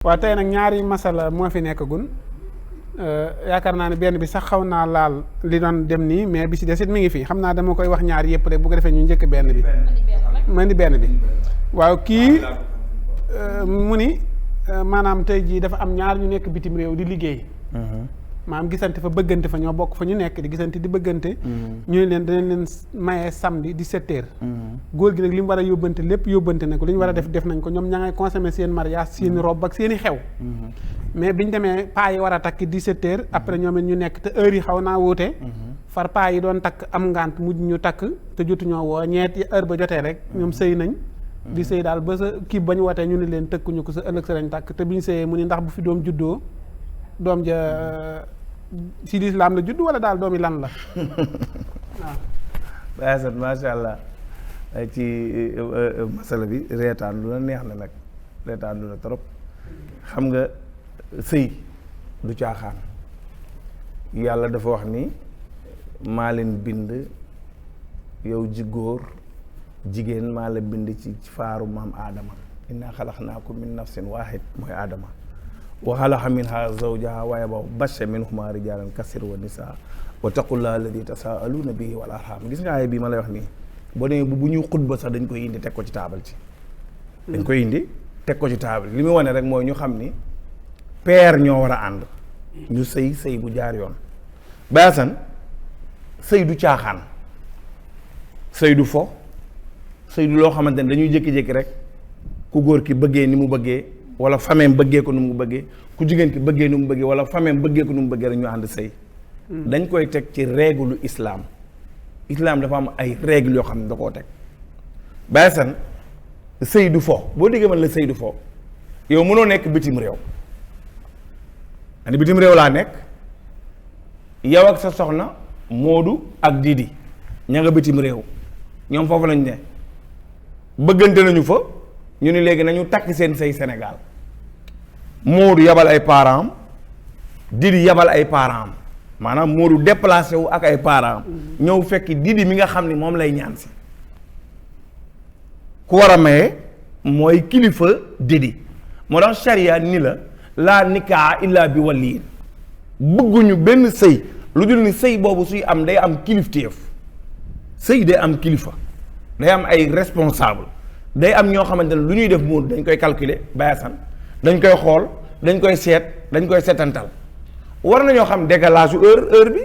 waaw tey nag ñaari masala moo fi nekkagun yaakaar naa ne benn bi sax xaw naa laal li doon dem nii mais bi ci des it mi ngi fi xam naa dama koy wax ñaar yëpp rek bu ko defee ñu njëkk benn bi ma ni benn bi waaw kii mu ni maanaam tey jii dafa am ñaar ñu nekk bitim réew di liggéey maanaam gisante fa bëggante fa ñoo bokk fa ñu nekk di gisante di bëggante ñu ne leen danañ leen maye samedi 17h góor gi nag li mu war a yóbbante lépp yóbbante na ko li ñu war a def nañ ko ñoom ña ngay consommer seen mariage seen robe ak seen i xew mais biñu demee paa yi war a takk 17h après ñoom it ñu nekk te heure yi xaw naa wuute far paa yi doon takk am ngant mujj ñu takk te jotuñoo woo ñeeti heure ba jotee rek ñoom sëy nañ di sëy daal ba sa kii ba ñu watee ñu ne leen tëkkuñu ko sa ëllëg sa lañ takk te bi ñu sëyee mu ni ndax bu fi doom juddoo doom ja ci lislaam la judd wala daal doomi lan la waaw. Baye macha allah ci masala bi reetaan lu la neex na nag reetaan lu la trop xam nga sëy du caaxaan yàlla dafa wax ni maa leen bind yow ji góor jigéen maa la bind ci faaru maam aadama inna xalaqnaakum min nafsin waahid mooy aadama wa xalaqa minha zawjaha wa bassa minhuma rijalan kasir wa nisaa wa taqullaha alladi tasaaluuna bihi wal arham gis nga aaya bii ma lay wax nii boo demee bu ñuy xutba sax dañ koy indi teg ko ci taabal ci dañ koy indi teg ko ci taabal li muy wane rek mooy ñu xam ni peer ñoo war a ànd ñu sëy bu jaar yoon baasan sëy du caaxaan sëy du fo sëy du loo xamante ne dañuy jékki-jékki rek ku góor ki bëggee ni mu bëggee wala fameem bëggee ko nu mu bëggee ku jigéen ki bëggee nu mu bëggee wala fameem bëggee ko nu mu bëggee rek ñu ànd sëy dañ koy teg ci règle islam dafa am ay règle yoo xam ne da koo teg baysan sëy du fo boo déggee man la sëy du fo yow mënoo nekk bitim réew ani bitim réew laa nekk yow ak sa soxna Moodu ak Didi ña nga bitim réew ñoom foofu lañ ne bëggante nañu fa ñu ni léegi nañu takk seen sëy Sénégal Moodu yabal ay parents Didi yabal ay parents maanaam Moodu déplacé wu ak ay parents ñëw fekk Didi mi nga xam ni moom lay ñaan si ku war a maye mooy kilifa Didi moo tax charia ni la laa nikaa illa bi waliyin bëgguñu benn sëy lu dul ni sëy boobu suy am day am kilifteef sëy day am kilifa day am ay responsable day am ñoo xamante ne lu ñuy def Moodu dañ koy calculer bayasan dañ koy xool dañ koy seet dañ koy seetantal war nañoo xam décalage su heure bi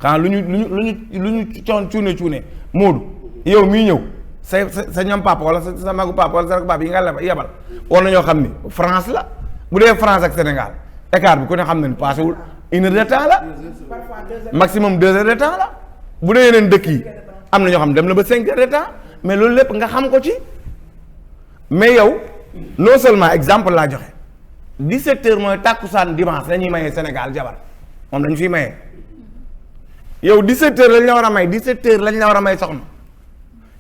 xanaa lu ñu cuune Moodu yow mii ñëw sa ñam papa wala sa magu papa wala sa papa yi nga yebal war nañoo xam ni France la bu dee France ak Sénégal écart bi ku ne xam ne ni passé wul 1 heure de temps la maximum 2 heures de temps la bu dee yeneen dëkk yi am na ñoo xam dem na ba 5 heures de temps mais loolu lépp nga xam ko ci mais yow non seulement exemple laa joxe 17h mooy tàkkusaan dimanche dañuy mayee Sénégal jabar moom dañu fiy mayee yow 17h lañ la war a may 17h lañ la war a may soxna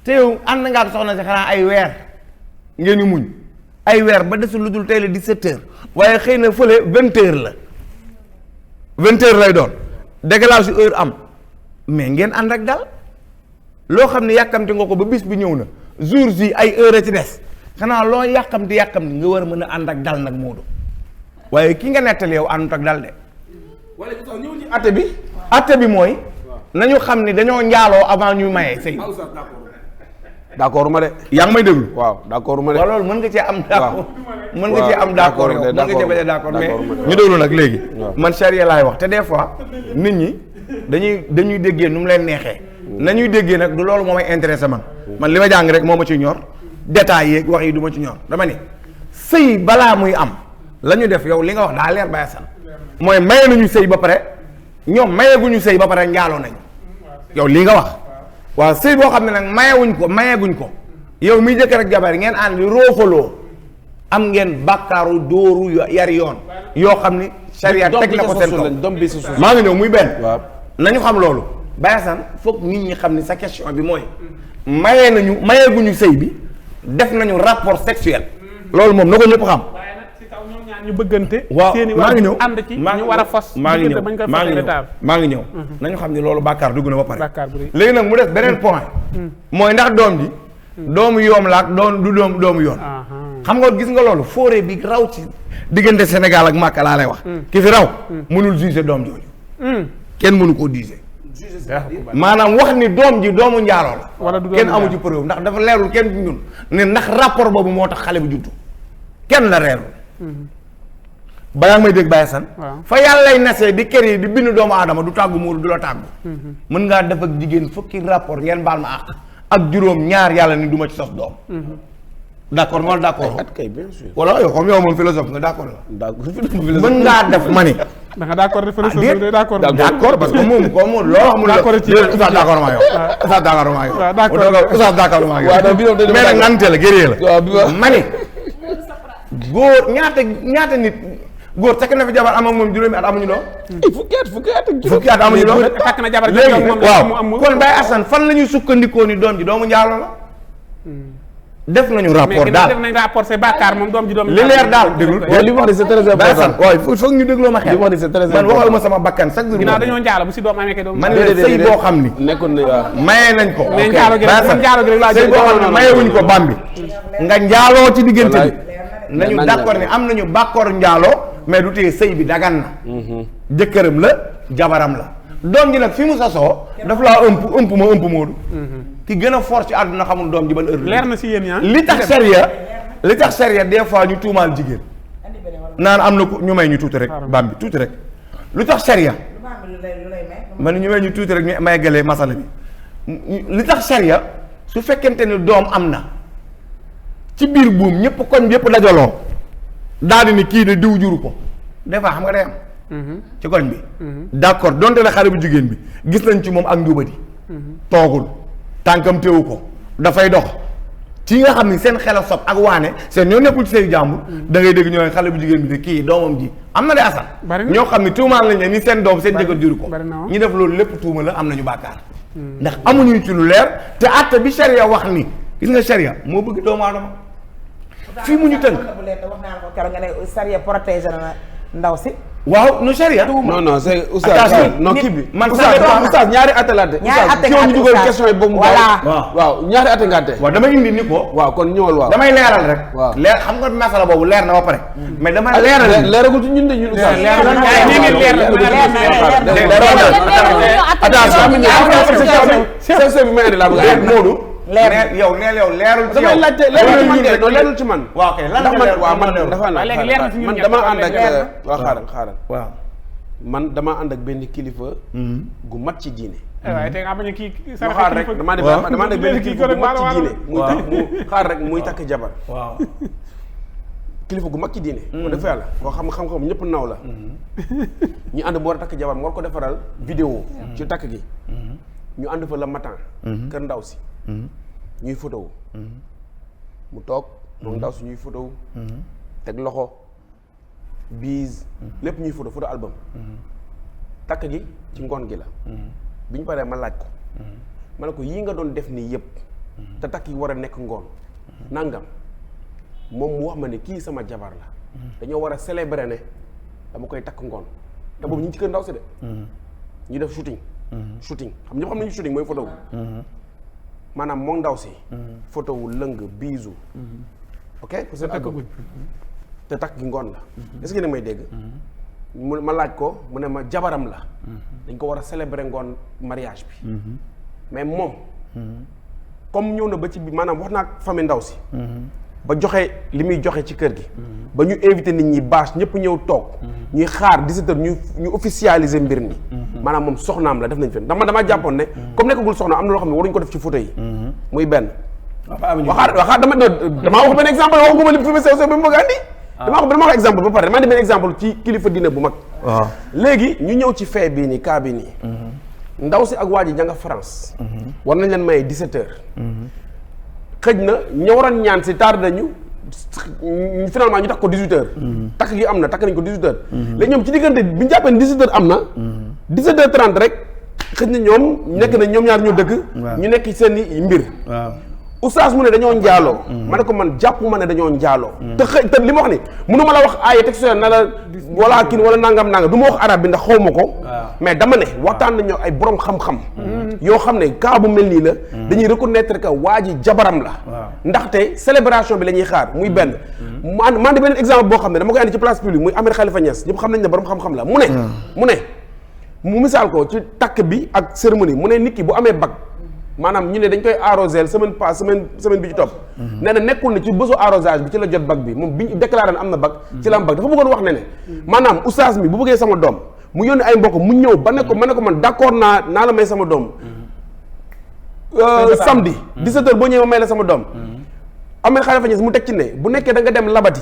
te yow ànd nga ak soxna si xanaa ay weer ngeen ñu muñ ay weer ba desul lu dul tey la 17h waaye xëy na fële 20h la 20h lay doon décalage heure am mais ngeen ànd ak dal loo xam ne yàkkamti nga ko ba bis bi ñëw na jour yi ay heure a ci des xanaa loo yàkkamti nga war a mën a ànd ak dal nag Moodu waaye ki nga nettali yow àndut ak dal de. wala ñëw ci atte bi. atte bi mooy. nañu xam ni dañoo njaaloo avant ñuy maye sëy. d'accord ma de. yaa ngi may déglu. waaw d'accord ma de. waaw loolu mën nga cee am. d'accord mën nga cee am d'accord yow mën nga cee bañ a d'accord mais ñu déglu nag léegi. man charia laay wax te des fois nit ñi dañuy déggee nu mu leen neexee. nañuy déggee nag du loolu moo may intéressé man li ma jàng rek moo ma ci ñor détails yeeg wax yi du ma ci ñor dama ni sëy balaa muy am la ñu def yow li nga wax daa leer bayasan mooy maye nañu sëy ba pare ñoom mayeeguñu sëy ba pare njaaloo nañu yow lii nga wax waaw sëy boo xam ne nag mayeeguñ ko yow miy jëkkër ak jabar ngeen ànd di roofaloo am ngeen bàkkaaru dóoru yari yoon yoo xam ni charia teg na ko seen kaw maa ngi ñëw muy benn nañu xam loolu bayasan foog nit ñi xam ni sa question bi mooy mayeeguñu sëy bi def nañu rapport sexuel loolu moom na ko ñëpp xam waaye nag ci kaw ñoom ñaar ñu bëggante waaw maa ngi ñëw ànd ci ñu war a fos maa ngi ñëw nañu xam ni loolu bàkkaar dugg na ba pare léegi nag mu des beneen point mooy ndax doom ji doomu yoom la ak du doomu yoon xam nga gis nga loolu fooree bi raw ci diggante Sénégal ak Màkka laa lay wax ki fi raw mënul juger doom jooju kenn mënu koo juger maanaam wax ni doom ji doomu njaaloo la kenn amu ci preuve ndax dafa leerul kenn ci ñun ne ndax rapport boobu moo tax xale bi juddu kenn la reerul balaa may dégg Baye San fa yàlla lay nasee di kër yi di bind doomu aadama du tàggu muuru du la tàggu mën ngaa def ak jigéen fukki rapport ngeen baal ma ak juróom ñaar yàlla ni du ma ci sos doom d'accord nga d'accord at kay bien sûr wala yow comme yow moom philosophe nga d'accord la mën ngaa def ma ni da nga d'accord d'accord parce que moom ko moom loo xam ne oustaz d'accord maa yow oustaz d'accord maa yow oustaz d'accord maa yow mais nag nante la gëree la ma ni góor ñaata nit góor takk na fi jabar am ak moom juróomi at amuñu doom fukki at amuñu doom takk na jabar léegi waaw kon Baye Assane fan la ñuy sukkandikoo ni doom ji doomu njaalo la def nañu rapport daal def nañu rapport c'est bàkkaar moom doom ji doom li leer daal déglu li mu wax ni c'est très important waaw foog ñu dégloo ma xel li mu wax ni c'est très important man waxaluma sama bakkan chaque jour ginnaaw dañoo njaalo bu si doom amee kay doom man ne sëy boo xam ni nekkoon na waaw mayee nañ ko mais njaalo gi rek laa sëy boo xam ne mayewuñ ko bam bi nga njaaloo ci diggante bi nañu d'accord ni am nañu bàkkoor njaaloo mais du tee sëy bi dagan na jëkkëram la jabaram la doom ji nag fi mu sasoo daf laa ëmp moodu ki gën a fort ci àdduna xamul doom ji ban heure leer na si yéen yaa li tax sariya des fois ñu tuumaal jigéen naan am na ku ñu may ñu tuuti rek bam bi tuuti rek lu tax sariya man ñu may ñu tuuti rek ñu may galee masala bi li tax sariya su fekkente ni doom am na ci biir buum ñëpp koñ yëpp dajaloo daal di ni kii de diw juru ko des fois xam nga day am ci koñ bi d'accord donte la xale bu jigéen bi gis nañ ci moom ak njubadi toogul tànkam téewu ko dafay dox ci nga xam ni seen xel a sob ak waane seen ñoo nekkul ci seen jàmbur da ngay dégg ñoo xale bu jigéen bi de kii doomam ji am na de asal ñoo xam ni tuumaal nañ ne ni seen doom seen jëkkër juru ko ñi def loolu lépp tuuma la am nañu bàkkaar ndax amuñu ci lu leer te àtte bi sharia wax ni gis nga sharia moo bëgg doomu aadama fii mu ñu tënk wax naa ko keroog nga ne sharia protégé na ndaw si waaw nu sharia non c'est oustaz non kii bi man oustaz ñaari atte la de oustaz ñu dugal question yi ba mu waaw ñaari atte nga atte waaw damay indi ni ko waaw kon ñëwal waaw damay leeral rek waaw leer xam nga masala boobu leer na ba pare mais damay leeral leeragul ci ñun de ñun oustaz attention bi may andi laa bëgg Moodu leer yow neel yow leerul ci yow damay laajte leerul ci man waaw kay lan ndax man waaw man dafa man dama ànd ak waaw xaaral waaw man dama ànd ak benn kilifa gu mat ci diine waaye te nga bañ a kii xaar rek dama ànd ak benn kilifa gu mat ci diine xaar rek muy takk jabar waaw kilifa gu mag ci diine ko def yàlla koo xam-xam ñëpp naw la ñu ànd bu war a takk jabar mu war ko defaral vidéo ci takk gi ñu ànd fa le matin kër ndaw si ñuy photo mu toog moom ndaw si ñuy photo teg loxo bise lépp ñuy photo album takk gi ci ngoon gi la bi ñu paree ma laaj ko ma ne ko yii nga doon def nii yëpp te takk yi war a nekk ngoon nangam moom mu wax ma ne kii sama jabar la dañoo war a célébrer ne dama koy takk ngoon te boobu ñu ngi ci kër ndaw si de ñu def shooting xam ñëpp xam nañu shooting mooy photo wu maanaam moom ndaw si photo wu lëng biisu ok parce que takk te takk gi ngoon la est-ce que ne may dégg mu ma laaj ko mu ne ma jabaram la dañ ko war a célébrer ngoon mariage bi mais moom comme ñëw na ba ci bi maanaam wax naa ak famille ndaw si ba joxe li muy joxe ci kër gi ba ñu invité nit ñi bâche ñëpp ñëw toog ñuy xaar 17 heures ñu officialiser mbir mi maanaam moom soxnaam la def nañ fen ndax man damaa jàppoon ne comme nekkagul soxna am na loo xam ne waruñu ko def ci photo yi muy benn waxaat damaa wax benn exemple waxu guma li fi ma sew sew bi mu bëgg andi dama wax exemple ba pare damaa di benn exemple ci kilifa dina bu mag waaw léegi ñu ñëw ci fee bii nii cas bii nii ndaw si ak waa ji janga France war nañ leen maye 17 heures xëj na ña waroon ñaan si tardé nañu finalement ñu takk ko 18 heures takk gi am na takk nañ ko 18 heures léegi ñoom ci diggante bi ñu jàppee 18 heures am na 17 heures 30 rek xëj na ñoom nekk na ñoom ñaar ñoo dëgg ñu nekk seen i mbir oustaz mu ne dañoo njaaloo ma ne ko man jàpp ma ne dañoo njaaloo te li ma wax ni mënu ma la wax aaya textuelle na la wala kin wala nangam du ma wax arab bi ndax xaw ma ko mais dama ne waxtaan nañu ay borom xam-xam yoo xam ne cas bu mel nii la dañuy reconnaître que waa ji jabaram la ndaxte célébration bi la ñuy xaar muy benn man de beneen exemple boo xam ne dama koy andi ci place publique muy Ahmed Khalifa Niass ñëpp xam nañ ne borom xam-xam la mu misaal ko ci takk bi ak cérémonie mu ne nit ki bu amee bac maanaam ñu ne dañ koy arroser semaine bi ci topp nee na nekkul ne ci bésu arrosage bi ci la jot bac bi moom bi ñu déclaré ne am na bac ci la am bac dafa bëggoon wax ne maanaam oustaz mi bu bëggee sama doom mu yónni ay mbokk mu ñëw ba ne ko man d'accord naa la may sama doom samedi 17h boo ñëwee ma may la sama doom Ahmed Khalifa Niass mu teg ci ne bu nekkee da nga dem labati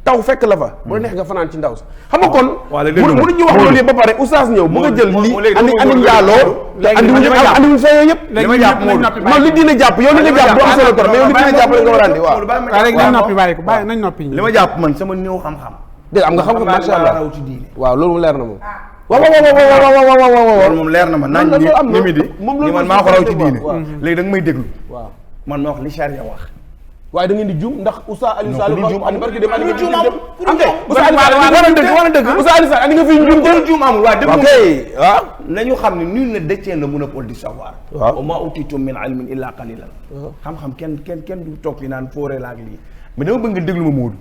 taw fekk la fa bu la neex nga fanaan ci ndaw si xam nga kon mënuñu wax loolu yëpp ba pare oustaz ñëw bëgg a jël lii andi njaaloo andi wuñ fee yooyu yëpp li ma jàpp non li diine jàpp yow li nga jàpp du am solo trop mais yow li diine jàpp la nga war a andi waaw léegi nañ noppi bàyyi ko bàyyi nañ noppi li ma jàpp man sama néew xam-xam dégg am nga xam-xam macha allah raw ci diine waaw loolu mu leer na moom waaw loolu moom leer na ma nañ ni mi di ni man maa ko raw ci diine léegi da nga may déglu waaw man ma wax li charia wax waaye da ngeen di juum ndax Oustaz Alioune Sall andi barki dem andi nga juum Oustaz Alioune Sall andi nga fi juum juum amul waaw dégg waaw nañu xam ne nul ne détient le monopole du savoir waaw wa maa utiitum min ilmin illa qalilan xam-xam kenn du toog fi naan foore la ak lii mais dama bëgg nga déglu ma Moodu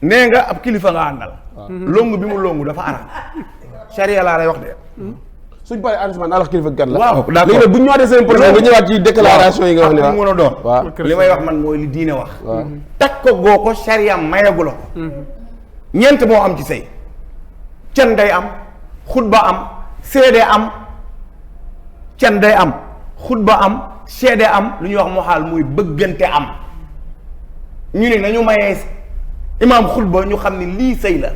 nee nga ab kilifa nga àndal longu bi mu longu dafa araam charia laa lay wax de suñ paree arrangement naa la kilifa gan la waaw d'accord léegi nag bu ñu ñëwaatee seen projet nga ñëwaat ci déclaration yi nga wax ni mu mën a doon waaw li may wax man mooy li diine wax takk ko goo ko charia mayagu la ko ñeent moo am ci sëy can day am xutba am seede am can day am xutba am seede am lu ñuy wax moo xaal muy bëggante am ñu ne nañu mayee imaam xutba ñu xam ne lii sëy la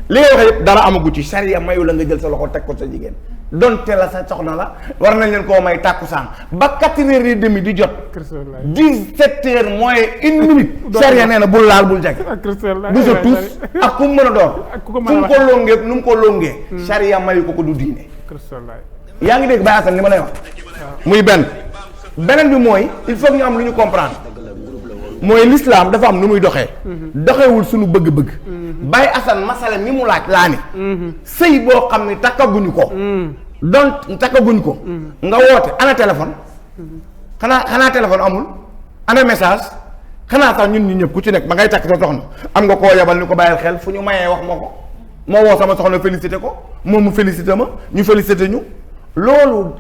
li ngay wax yëpp dara amagu ci charia mayu la nga jël sa loxo teg ko sa jigéen donte la sa soxna la war nañ leen koo may tàkkusaan ba 4h30 di jot 17h moins 1 minute charia nee na bul laal bul jag bu sa tuus ak ku mu mën a doon fu mu ko longee nu mu ko longee charia mayu ko du diine yaa ngi dégg Baye Assane li ma lay wax muy beneen bi mooy il faut ñu am lu ñu comprendre mooy l'islam dafa am nu muy doxee doxewul suñu bëgg-bëgg Baye Assane masala mi mu laaj laa ni sëy boo xam ne takkaguñu ko takkaguñu ko nga woote ana téléphone xanaa téléphone amul ana message xanaa sax ñun ñi ñëpp ku ci nekk ba ngay takk sa soxna am nga koo yabal ni ko bàyyil xel fu ñu mayee wax ma ko moo woo sama soxna félicité ko moom mu félicité ma ñu félicité ñu loolu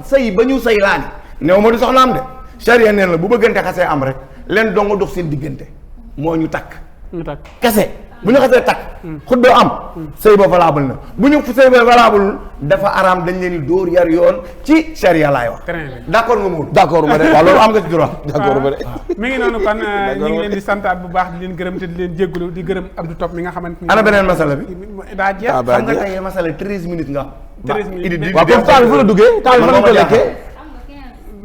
sëy ba ñu sëy laa ni néew ma du soxna am de charia neen la bu bëggante xasee am rek leen doo nga dox seen diggante moo ñu takk kese bu ñu xasee takk xutba am sëy ba valable na bu ñu sëy ba valable dafa araam dañ leen di dóor yar yoon ci charia laay wax d'accord nga muur d'accord ma de waaw loolu am nga ci droit d'accord ma de mi ngi noonu kon ñu ngi leen di santaat bu baax di leen gërëm te di leen jégalu di gërëm Abdou Top mi nga xamante ni ana beneen masala bi daa jeex xam nga tey masala 13 minutes nga 13 minutes waaw comme temps bi fa la duggee temps bi fa la ko lekkee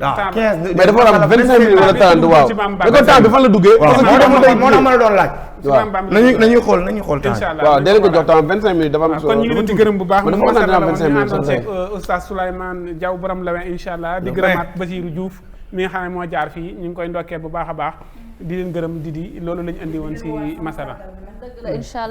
waaw 15 mais dafa war a am 25 minutes wala 30 waaw mais kon temps bi fan la duggee moo tax ma la doon laaj nañuy xool temps waaw dee ko jox temps 25 minutes dafa am solo kon ñu ngi leen di gërëm bu baax dafa mën a am 25 minutes àndoon seeg oustaz Souleymane Diaw borom Lawin incha allah di gërëmaat Basirou Diouf mi nga xam ne moo jaar fii ñu ngi koy ndokkee bu baax a baax di leen gërëm di loolu lañu andi woon si masala dëgg la incha allah